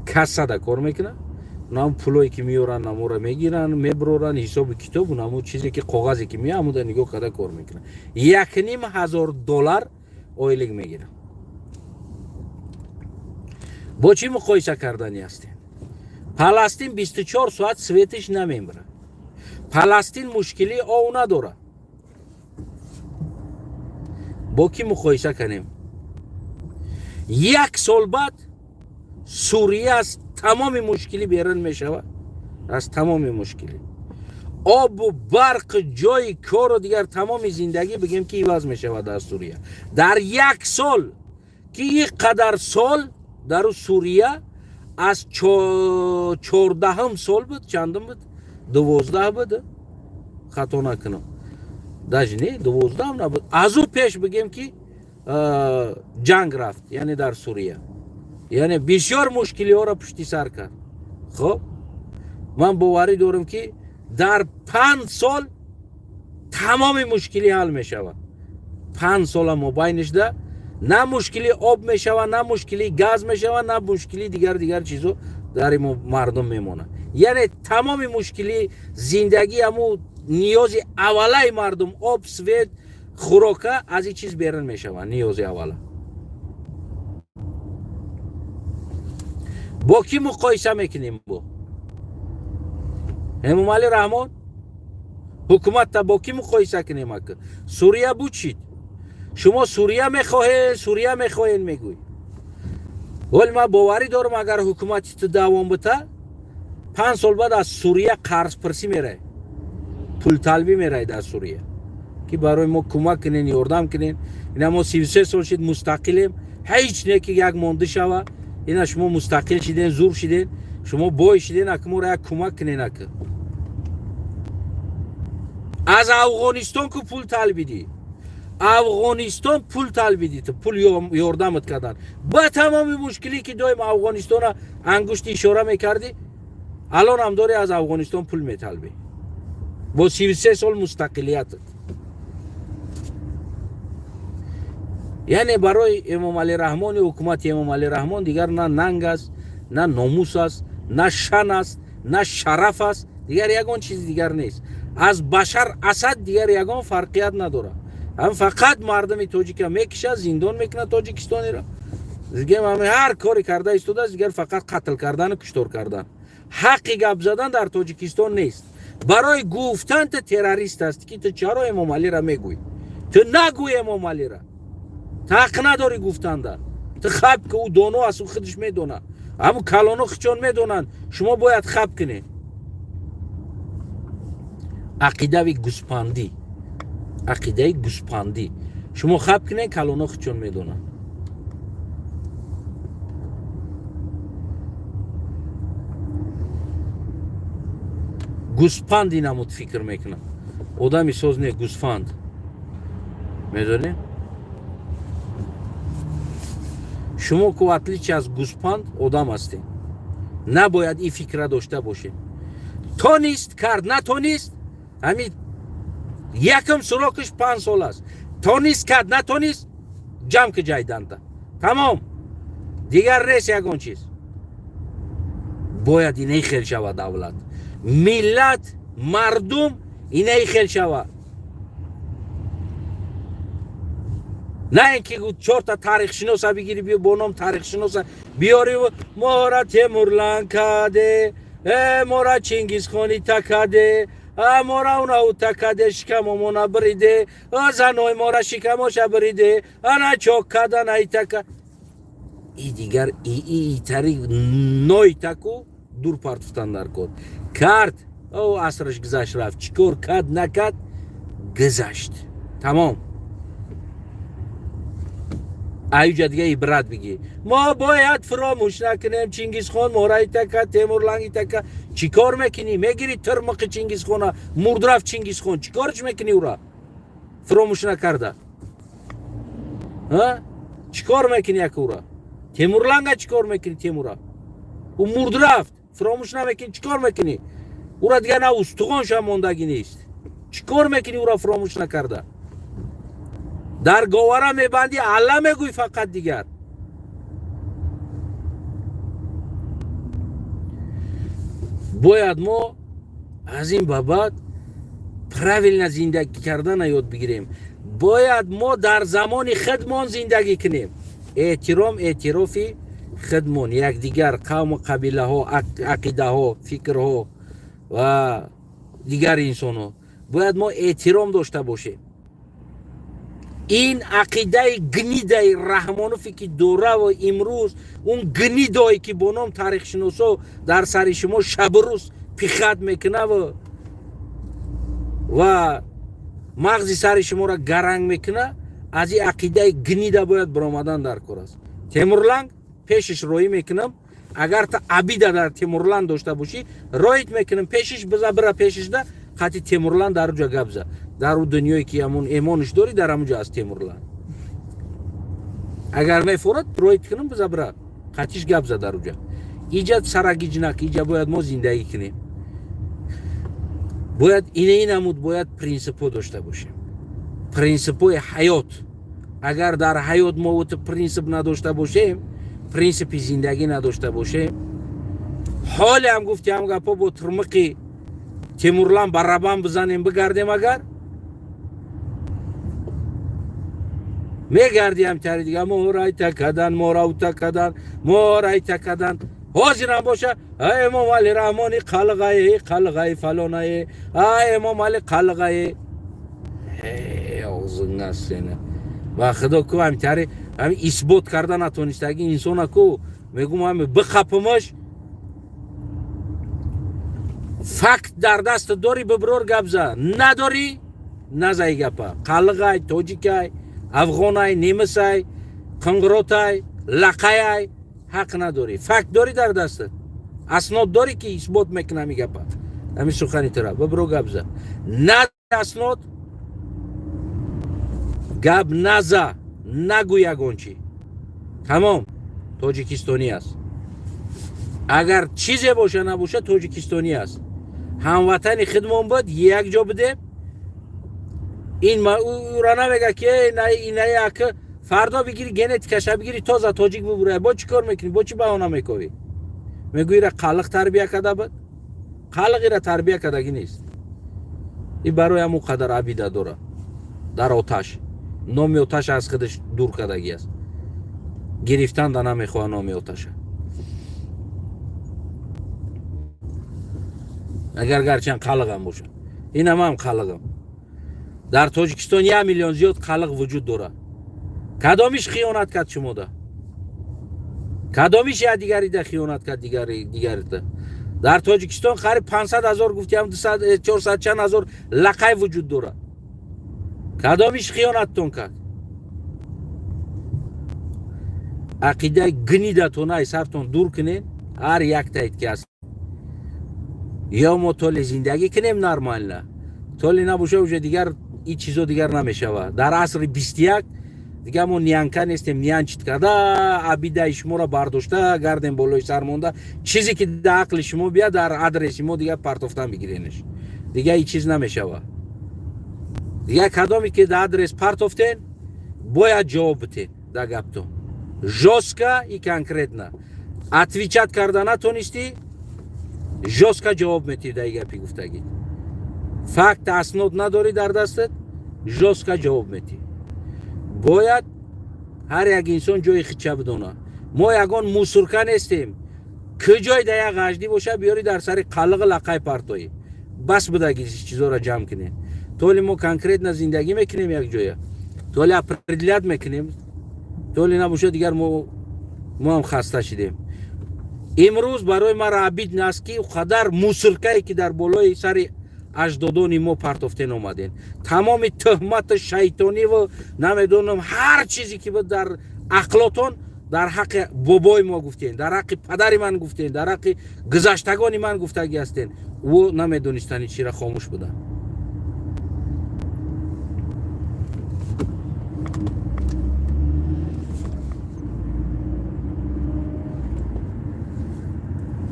кассада кор мекунад. Нам пулое ки меёранд, намора мегиранд, меброранд, ҳисоби китобу намо чизе ки коғазе ки мея, ҳамуда нигоҳ карда кор мекунад, 1500 доллар ойлик мегирад. Бо чӣ муқоиса кардани ҳастем? Паластин 24 соат светиш намембарад. Паластин мушкилии ов надорад. Бо кӣ муқоиса кунем? Як сол баъд Сурия аз тамоми мушкилӣ берун мешавад, аз тамоми мушкилӣ: обу барқ, ҷои кору дигар тамоми зиндагӣ, бигем ки, иваз мешавад дар Сурия дар як сол, ки ин қадар сол дару Сурия аз 14-ҳум сол буд, чандум буд, 12 буд, хато накунам, даже не, 12-ам набуд, аз ӯ пеш, бигем ки, ҷанг рафт, яъне дар Сурия, яъне бисёр мушкилиҳоро пушти сар кард. Хоб, ман боварӣ дорам, ки дар 5 сол тамоми мушкилӣ ҳал мешавад. 5 сола мобайнишда на мушкили об мешавад, на мушкили газ мешавад, на мушкили дигар дигар чизо дар мардум мемонад. Яъне тамоми мушкили зиндагӣ, ҳаму ниёзи аввалаи мардум, об, свет, хӯрока, аз ин чиз берун мешаванд, ниёзи аввала. Бо кӣ муқоиса мекунем? Бо Эмомалӣ Раҳмон ҳукуматта бо кӣ муқоиса кунем? Ака, Сурия бучид, шумо Сурия мехоҳед, Сурия мехоҳед мегӯй. Вале ман боварӣ дорам, агар ҳукумати ту давом бита, 5 сол баъд аз Сурия қарзпурсӣ мерай, пулталбӣ мерай дар Сурия, ки барои мо кӯмак кунен, ёрдам кунен. Ина мо 33 сол шид мустақилем, ҳеҷ не ки як монда шава. Ина шумо мустақил шиден, зур шиден, шумо бой шиден, ака моро як кӯмак кунен. Ака, аз Афғонистон ку пул талбидӣ, Афғонистон пул талбидӣ, ту пул ёрдамат кардан ба тамоми мушкилӣ, ки доим Афғонистона ангушти ишора мекардӣ, алон ҳам дорӣ аз Афғонистон пул металбӣ бо 33 сол мустақилиятат. Яъне барои Эмомалӣ Раҳмони ҳукумати Эмомалӣ Раҳмон дигар на нанг аст, на номус аст, на шан аст, на шараф аст, дигар ягон чизи дигар нест. Аз Башар Асад дигар ягон фарқият надорад. Ҳам фақат мардуми тоҷика мекишад, зиндон мекунад тоҷикистониро. Ҳар коре карда истодааст, дигар фақат қатл кардану куштор кардан. Ҳаққи гап задан дар Тоҷикистон нест. Барои гуфтан ту террорист ҳастӣ, ки ту чаро Эмомалиро мегӯӣ? Ту нагӯй Эмомалиро, ту ҳақ надорӣ гуфтанда. Ту хаб ки, ӯ доно аст, ӯ худаш медонад, ҳамун калоно хичон медонанд, шумо бояд хаб кунед. Ақидави гӯспандӣ, ақидаи гӯспандӣ, шумо хаб кунед, калоно хичон медонанд. Гӯспанди намуд фикр мекунам, одами соз не, гӯсфанд медонем. Шумо ку отличие аз гӯспанд одам ҳастем, набояд ин фикра дошта бошем. Тонист кард, натонист, ҳамин якум срок аш 5 сол аст. Тонист кард, натонист, ҷамъ ки ҷайданта, тамом, дигар нест ягон чиз. Бояд инаи хел шава давлат, миллат, мардум инаи хел шава, на ин ки чорта тарихшиноса бигири, биё бо ном тарихшиноса биёри, мора Темурлан каде, мора Чингизхони такаде, мора унау такаде, шикамомона бириде, заной мора шикамоша бириде, ана чок када наитака и дигар итари ноитаку дур партуфтан дар кор кард. О, асраш гузашт, рафт. Чӣ кор кард, накард, гузашт, тамом. Аюҷа дига ибрат бигӣ. Мо бояд фуромӯш накунем, Чингизхон мора итака, Темурланг итака. Чӣ кор мекунӣ? Мегирӣ тирмиқи Чингизхона, мурд, рафт Чингизхон, чӣ корш мекунӣ? Ура фуромӯш накарда чӣ кор мекунӣ? Яка ура Темурланга чӣ кор мекунӣ? Темура ӯ мурд, рафт, фуромӯш намекунӣ, чӣ кор мекунӣ? Ура дига на устухоншам мондагӣ нест. Чӣ кор мекунӣ ура фуромӯш накарда? Дар говара мебандӣ, алла мегӯй фақат дигар. Бояд мо аз ин ба баъд правильно зиндагӣ кардана ёд бигирем. Бояд мо дар замони худмон зиндагӣ кунем. Эҳтиром, эътирофи худмон, якдигар, қавму қабилаҳо, ақидаҳо, фикрҳо ва дигар инсонҳо бояд мо эҳтиром дошта бошем. Ин ақидаи гнида и Раҳмонофе ки дораву имрӯз он гнида ое ки бо ном тарихшиносо дар сари шумо шабу рӯз пихать мекунаву ва мағзи сари шуморо гаранг мекуна, аз ин ақидаи гнида бояд баромадан дар кор аст. Темурланг пешиш роӣ мекунам. Агар та обида дар Темурлан дошта бошӣ, роит мекунам пешиш, биза, бира пешишда, қати Темурлан дар уҷа гап за. Дар ӯ дунёе ки ҳамун эмониш дорӣ, дар ҳамунҷо аст Темурлан. Агар мефорад, роит кунам, биза, бира қатиш гап за дар уҷа. Иҷа сарагиҷнак, иҷа бояд мо зиндагӣ кунем. Бояд инаи намуд, бояд принсипҳо дошта бошем, принсипҳои ҳаёт. Агар дар ҳаёт мо принсип надошта бошем, принсипи зиндагӣ надошта бошем, ҳоле ҳам гуфти ҳам гапҳо бо турмиқи Темурлан барабан бизанем, бигардем, агар мегардиам тари дига, морайта кадан, моравта кадан, морайта кадан. Ҳозирам боша, Эмомали Раҳмони қалғае, қалғаи фалонае, а Эмомали қалғае, оғзинга сена ва худо ку ҳамитари ҳами исбот карда натонистаги инсона ку мегум, ҳами биқапимаш. Факт дар даст дорӣ, биброр, гап за, надорӣ, назаи гапа. Қалғай, тоҷикай, афғонай, немисай, қиңғиротай, лақаяй, ҳақ надорӣ. Факт дорӣ дар дастат, аснод дорӣ, ки исбот мекуна ҳами гапа, ҳами сухани тура, бибро, гап за. На аснод, гап наза, нагӯ ягон чӣ, тамом. Тоҷикистонӣ аст, агар чизе боша набоша, тоҷикистонӣ аст, ҳамватани хидмон буд, якҷо будем. Ин ура намега ки инаи ака. Фардо бигири, генетикаша бигири, тоза тоҷик бубурай, бо чӣ кор мекунӣ? Бо чӣ баҳона мековӣ? Мегӯӣ, ира қалиқ тарбия карда буд? Қалиқ ира тарбия кардагӣ нест. И барои ҳамон қадар обида дора дар оташ. Номи оташ аз худаш дур кардагӣ аст, гирифтан да намехоҳа номи оташа. Агар гарчанд қалиқам бошад, инам ҳам қалиқам. Дар Тоҷикистон 1 миллион зиёд қалиқ вуҷуд дорад. Кадомиш хиёнат кард шумода? Кадомиш як дигарида хиёнат кард дигарида? Дар Тоҷикистон қариб 500 000, гуфтиам, 400 чанд ҳазор лақай вуҷуд дорад. Кадомиш хиёнаттон кард? Ақидаи гнидатона ай сартон дур кунед, ҳар яктаед ки аст. Ё мо то ли зиндагӣ кунем нормально, то ли набоша, уже дигар ин чизо дигар намешавад. Дар асри 21 дигар мо нянька нестем, нянчить карда, обидаи шуморо бардошта гардем, болои сар монда, чизе ки дар ақли шумо бияд, дар адреси мо дигар партофтан бигиренеш. Дигар ин чиз намешавад. Дигар кадоме ки дар адрес партофтен, бояд ҷавоб битен дар гаптон, жёстко и конкретно. Отвечать карда натонистӣ, жёстко ҷавоб метиҳ дар гапи гуфтагӣ. Факт, аснод надорӣ дар дастат, жёстко ҷавоб метиҳ. Бояд ҳар як инсон ҷои хича бидона. Мо ягон мусорка нестем, куҷой да як ғаждӣ боша, биёри дар сари қалиқи лақай партоӣ. Бас будаги, чизоро ҷамъ кунем. То ли мо конкретно зиндагӣ мекунем як ҷоя, то ли определять мекунем, то ли набоша, дигар мо ҳам хаста шидем. Имрӯз барои мара обидно аст, ки қадар мусоркае ки дар болои сари аҷдодони мо партофтен омаден, тамоми тӯҳмату шайтониву намедонам ҳар чизе ки буд дар ақлотон, дар ҳаққи бобои мо гуфтен, дар ҳаққи падари ман гуфтен, дар ҳаққи гузаштагони ман гуфтагӣ ҳастен. Ӯ намедонистани чира, хомӯш буданд.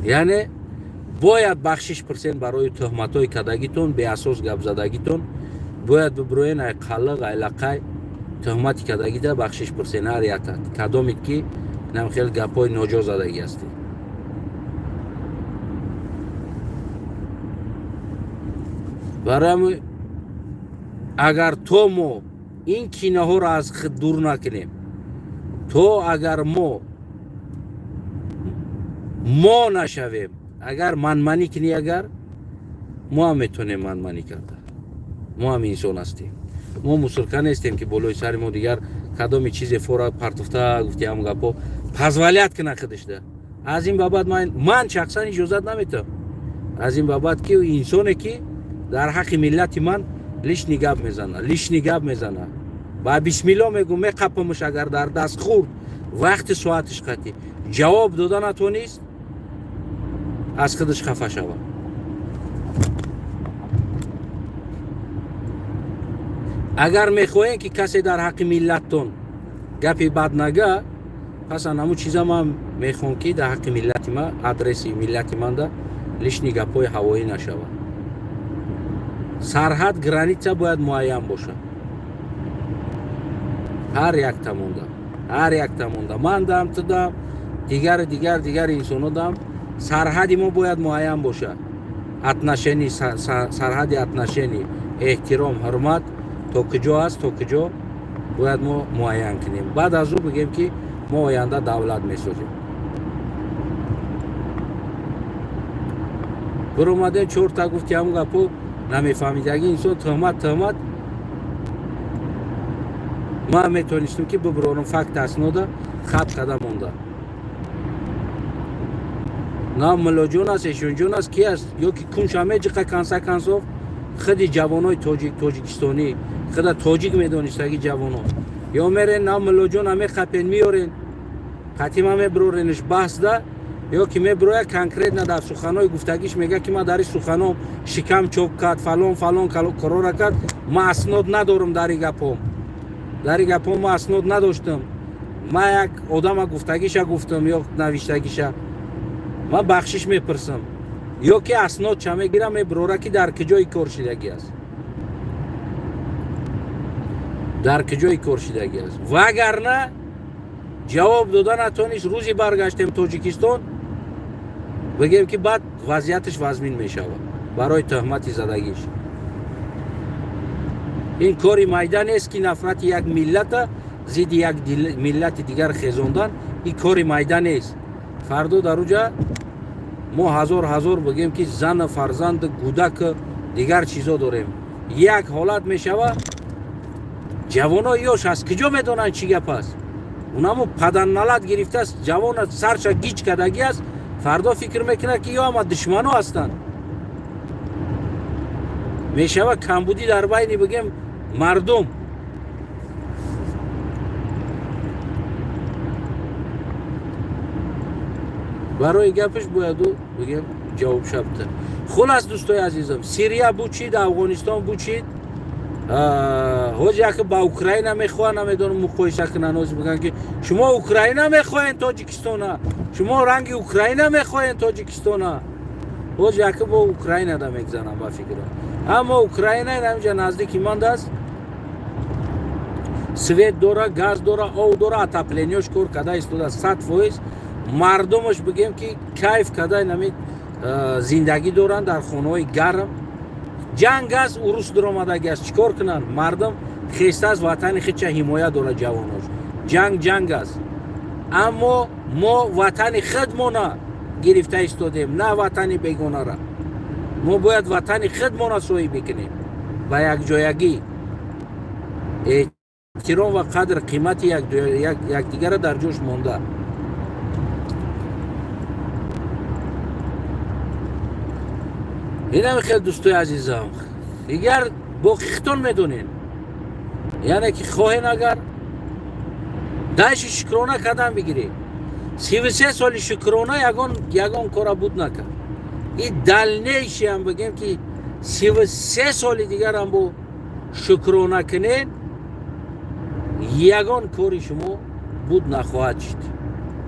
Яъне бояд бахшиш пурсен барои тӯҳматҳои кардагитон, беасос гапзадагитон. Бояд бибироен, ай қалиқ, ай лақай тӯҳмати кардагида бахшиш пурсен, ҳар ятат кадомед ки нам хел гапҳои ноҷо задагӣ ҳастед. Барои агар то мо ин кинаҳоро аз худ дур накунем, то агар мо нашавем, агар манманӣ кунӣ, агар мо ҳам метавонем манманӣ карда. Мо ҳам инсон ҳастем, мо мусорка нестем, ки болои сари мо дигар кадоми чизе фора партофта, гуфти ҳам гапҳо позволять кунад худашда. Аз ин бабад ман шахсан иҷозат наметавам. Аз ин бабад ки инсоне ки дар ҳаққи миллати ман лишний гап мезана, лишний гап мезана, ба бисмилло мегӯ, меқапамш. Агар дар даст хурд вақти соатиш қатӣ ҷавоб дода натонист, аз худаш хафа шавад. Агар мехоҳем, ки касе дар ҳаққи миллаттон гапи бад нага, пас ан ҳамун чиза ман мехоҳам, ки дар ҳаққи миллати ма, адреси миллати манда лишний гапҳои ҳавоӣ нашавад. Сарҳад, граница бояд муайян бошад ҳар якта монда, ҳар якта монда, ман дам, ту дам, дигари дигар, дигари инсоно дам. Сарҳади мо бояд муайян бошад. Отношение, сарҳади отношение, эҳтиром, ҳурмат то куҷо аст, то куҷо бояд мо муайян кунем. Баъд аз ӯ бигем, ки мо оянда давлат месозем. Биромадем, чорта гуфти, ҳамн гапо намефаҳмидаги инсон, тӯҳмат, тӯҳмат. Ман метавонистам, ки бибирорам факт, аснода хат карда монда. На муллоҷон аст, эшонҷон аст, ки аст, ё ки кунша меҷиқа. Конце концов, худи ҷавонои тоҷик, тоҷикистонӣ, худа тоҷик медонистаги ҷавоно, ё мерен, на муллоҷона меқапен, меёрен, қатима мебироренш баҳсда, ё ки мебироя, конкретно дар суханои гуфтагиш мега, ки ман дар ин суханом шикам чок кард, фалон фалон корора кард, ман аснод надорам дар ин гапом, дар ин гапом ман аснод надоштам, ман як одама гуфтагиша гуфтам ё навиштагиша, ман бахшиш мепурсам, ё ки аснод ча мегирам, мебирора, ки дар куҷои кор шидагӣ аст. Дар куҷои кор шидагӣ аст? Вагарна ҷавоб дода натонист, рӯзи баргаштем Тоҷикистон, бигем ки баъд вазъияташ вазмин мешавад барои тӯҳмати задагиш. Ин кори майда нест, ки нафрати як миллата зидди як миллати дигар хезондан, ин кори майда нест. Фардо дар уҷа мо ҳазор ҳазор, бигем ки, зану фарзанду кӯдаку дигар чизо дорем. Як ҳолат мешава, ҷавонои ёш аз куҷо медонанд, чӣ гап аст? Унамо паданналат гирифтааст, ҷавона сарша гиҷ кардагӣ аст. Фардо фикр мекунад, ки ё ҳама душмано ҳастанд. Мешава камбудӣ дар байни, бигем, мардум. Барои гапаш бояду, бигем, ҷавоб шабта. Хулас, дӯстои азизам, Сирия бучид, Афғонистон бучид, ҳози яке ба Украина мехоҳанд, намедонам, муқоиса кунанд. Ҳози бигӯянд, ки шумо Украина мехоҳед Тоҷикистона, шумо ранги Украина мехоҳед Тоҷикистона. Ҳози яке бо Украинада мегзанам, ба фикрам. Аммо Украина инамҷа наздики манд аст, свет дора, газ дора, ов дора, отопление ёш кор карда истода 100%. Мардумаш, бигем, ки кайф карда инами зиндагӣ доранд дар хонаҳои гарм. Ҷанг аст, урус дуромадаги аст, чӣ кор кунанд? Мардум хеста аст, ватани худша ҳимоя дорад, ҷавонош. Ҷанг ҷанг аст, аммо мо ватани худмона гирифта истодем, на ватани бегонара. Мо бояд ватани худмона соҳиб бикунем ба якҷоягӣ, эҳтиром ва қадр қимати якдигара дар ҷош монда. Инами хел, дӯстои азизам, дигар боқи хитон медонем. Яъне ки хоҳен, агар дайши шукрона кардан бигирем, 33 соли шукрона ягон кора буд накард. И дальнейший ам, бигем, ки 33 соли дигарам бо шукрона кунен, ягон кори шумо буд нахоҳад шуд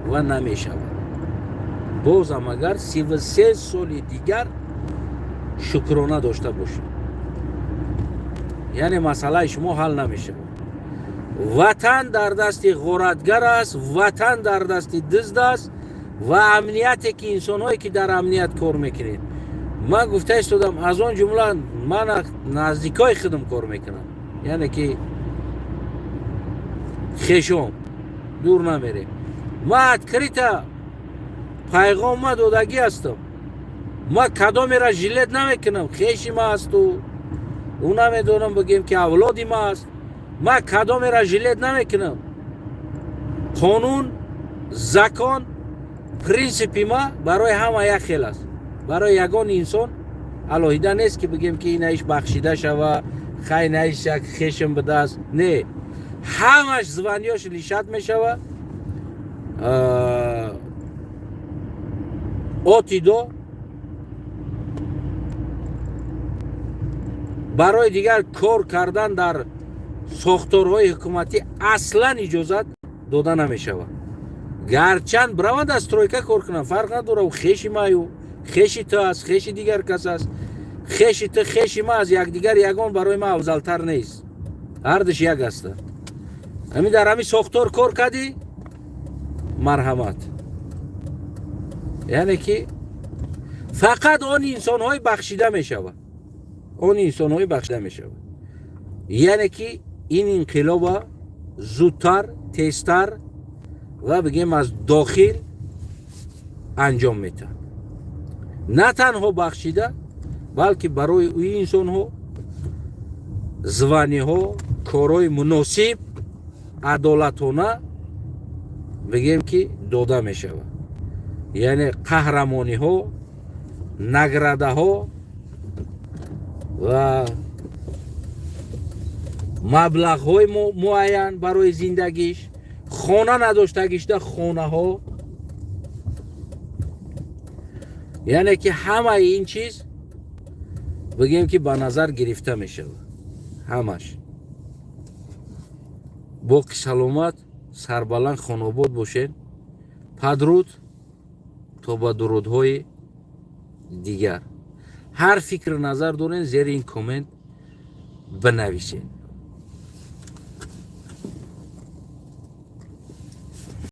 ва намешавад. Бозам агар 33 соли дигар шукрона дошта бошед, яъне масъалаи шумо ҳал намешавад. Ватан дар дасти ғоратгар аст, ватан дар дасти дизд аст. Ва амнияте ки инсонҳое ки дар амният кор мекунед, ман гуфта истодам, аз он ҷумла ман наздикои худам кор мекунам, яъне ки хешом, дур намерем. Ман открыто пайғом додагӣ ҳастам, ма кадомера жалеть намекунам. Хеши ма асту ӯ, намедонам, бигем ки авлоди ма аст, ма кадомера жалеть намекунам. Қонун, закон, принсипи ма барои ҳама як хел аст, барои ягон инсон алоҳида нест, ки бигем ки инаиш бахшида шава, хай, наиш як хешм будааст. Не, ҳамаш звание ёш лишать мешава отидо. Барои дигар кор кардан дар сохторҳои ҳукуматӣ аслан иҷозат дода намешавад. Гарчанд бираванд аз стройка кор кунанд, фарқ надорад, хеши маю, хеши ту аст, хеши дигар кас аст. Хеши ту, хеши ма аз якдигар ягон барои ма афзалтар нест, ҳардуш як ҳастанд. Ҳамин дар ҳамин сохтор кор кардӣ, марҳамат. Яъне ки фақат он инсонҳои бахшида мешавад, он инсонҳои бахшида мешавад, яъне ки ин инқилоба зудтар, тезтар ва, бигем, аз дохил анҷом метаҳад. На танҳо бахшида, балки барои ӯ инсонҳо звание ҳо, корҳои муносиб, адолатона, бигем ки, дода мешавад, яъне қаҳрамониҳо, награда ҳо ва маблағҳои муайян барои зиндагиш, хона надоштагишда хонаҳо. Яъне ки ҳамаи ин чиз, бигем ки, ба назар гирифта мешавад ҳамаш. Боқи саломат, сарбаланд, хонобод бошед. Падруд, то ба дурудҳои дигар. Ҳар фикру назар дорен, зери ин коммент бинависед.